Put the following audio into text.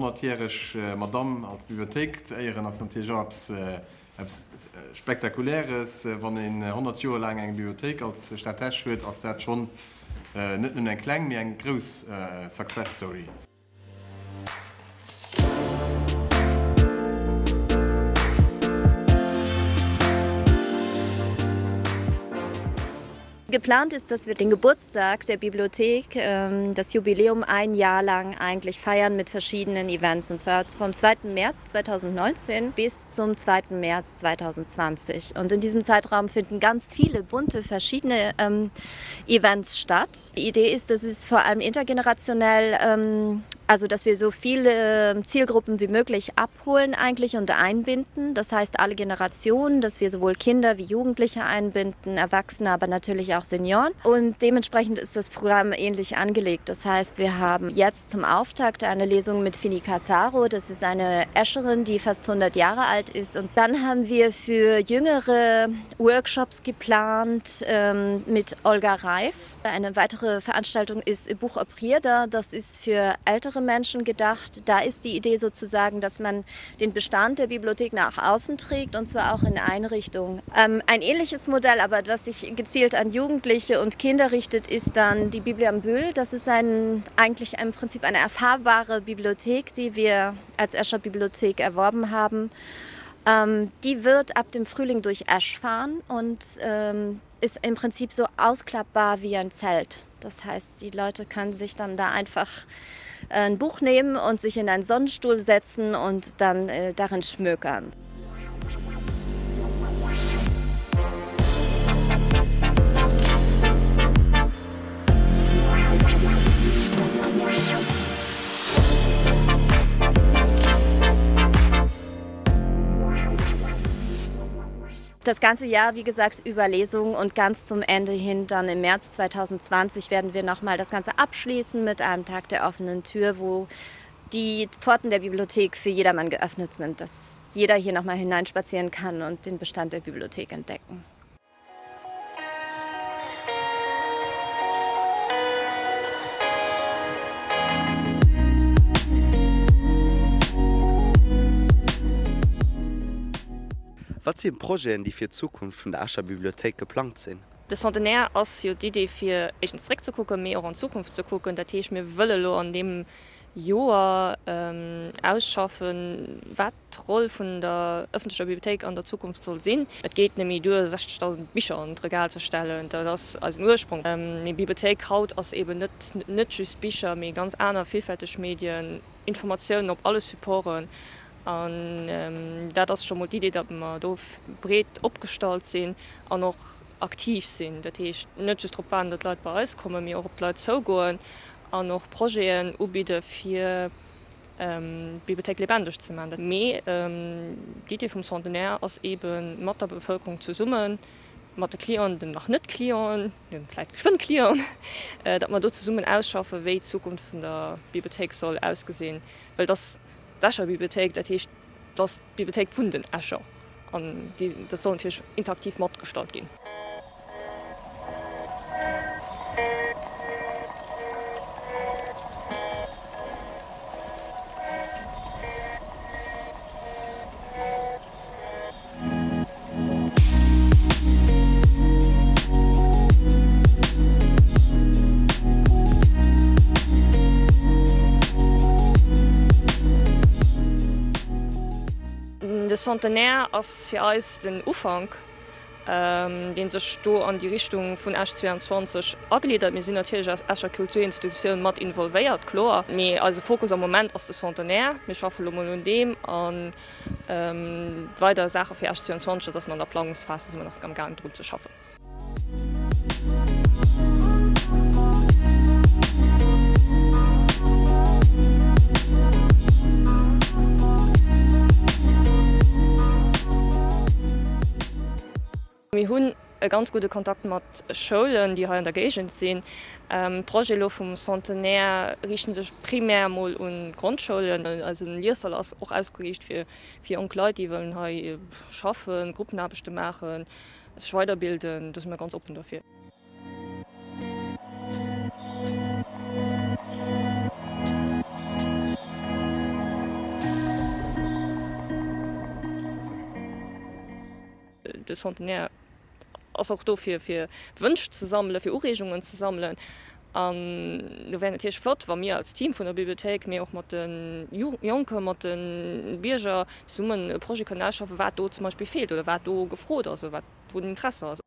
100-järeg Madamm als Bibliothéik ze éieren, ass natierlech och eppes, eppes Spektakuläres. Wann een 100 Joer laang eng Bibliothéik als Stad Esch huet, ass dat schonn net nëmmen eng kleng, mee eng grouss Success Story. Geplant ist, dass wir den Geburtstag der Bibliothek, ähm, das Jubiläum ein Jahr lang eigentlich feiern mit verschiedenen Events und zwar vom 2. März 2019 bis zum 2. März 2020. Und in diesem Zeitraum finden ganz viele bunte verschiedene ähm, Events statt. Die Idee ist, dass es vor allem intergenerationell, ähm, also dass wir so viele ähm, Zielgruppen wie möglich abholen eigentlich und einbinden. Das heißt alle Generationen, dass wir sowohl Kinder wie Jugendliche einbinden, Erwachsene, aber natürlich auch Senioren. Und dementsprechend ist das Programm ähnlich angelegt. Das heißt, wir haben jetzt zum Auftakt eine Lesung mit Fini Cazzaro. Das ist eine Escherin, die fast 100 Jahre alt ist. Und dann haben wir für jüngere Workshops geplant ähm, mit Olga Reif. Eine weitere Veranstaltung ist Buch Oprierder. Das ist für ältere Menschen gedacht. Da ist die Idee sozusagen, dass man den Bestand der Bibliothek nach außen trägt und zwar auch in Einrichtungen. Ähm, ein ähnliches Modell, aber was sich gezielt an Jugendliche und Kinder richtet, ist dann die Bibliambül. Das ist ein, eigentlich im Prinzip eine erfahrbare Bibliothek, die wir als Escher Bibliothek erworben haben. Ähm, die wird ab dem Frühling durch Esch fahren und ähm, ist im Prinzip so ausklappbar wie ein Zelt. Das heißt, die Leute können sich dann da einfach äh, ein Buch nehmen und sich in einen Sonnenstuhl setzen und dann äh, darin schmökern. Das ganze Jahr, wie gesagt, über Lesungen und ganz zum Ende hin dann im März 2020 werden wir noch mal das Ganze abschließen mit einem Tag der offenen Tür, wo die Pforten der Bibliothek für jedermann geöffnet sind, dass jeder hier noch mal hineinspazieren kann und den Bestand der Bibliothek entdecken. Wat si Projeten, déi fir d'Zukunft vun der Escher Bibliothéik geplangt sinn? De Centenaire ass jo d'Idee fir éischtens zréckzekucken, mee och an d'Zukunft ze kucken. Dat heescht, mir wëlle lo an deem Joer ausschaffen, wat d'Roll vun der ëffentlecher Bibliothéik an der Zukunft soll sinn. Et geet net méi duer, 60.000 Bicher an d'Regal ze stellen, dat ass eisen Ursprong. Mee Bibliothéik haut ass eeben net net just Bicher, mee ganz aner villfälteg Medien, Informatiounen op alle Supporten. An dat ass scho mol d'Idee, datt mer do breet opgestallt sinn an och aktiv sinn. Dat heescht, net just drop waarden, datt d'Leit bei eis kommen, mee och op d'Leit zougoen an och Projeten ubidde fir d'Bibliothéik lebendig ze maachen. Mee d'Idee vum Centenaire ass eebe mat der Bevëlkerung zesummen, mat de Clienten, den nach net Clienten, de vläicht geschwënn Clienten, datt mer do zesummen ausschaffen, wéi d'Zukunft vun der Bibliothéik soll ausgesinn. Well et ass d'Escher Bibliothéik, dat heescht, et ass d'Bibliothéik vun den Escher an déi, dat soll natierlech interaktiv matgestallt ginn. De Centenaire ass fir eis den Ufank, dee sech do an déi Richtung vun Esch 22 agliddert. Mir sinn natierlech als Escher Kulturinstitutioun mat involvéiert, kloer, mee eise Fokus am Moment ass de Centenaire. Mir schaffe lo mol un deem a weider Saache fir Esch 22, dat ass an der Planungsphas, do si mer nach am gaang drun ze schaffen. Mir hunn e ganz gudde Kontakt mat Schoulen, déi hei an der Géigend sinn. D'Projete elo vum Centenaire riichte sech primär emol un d'Grondschoulen. Eise Liessall ass och ausgeriicht fir jonk Leit, déi wëllen hei schaffen, Gruppenaarbechte maachen. Sech weiderbilden, do si mir ganz oppen dofir. De Centenaire ass och do fir fir Wënsch ze sammelen, fir Ureegungen ze sammelen. An do wär natierlech flott, wa mir als Team vun der Bibliothéik, mee och mat de Jonken, mat de Bierger zesummen e Projet kënnen ausschaffen, wat do zum Beispill feelt oder wat do gefrot ass oder wat wou den Interesse ass.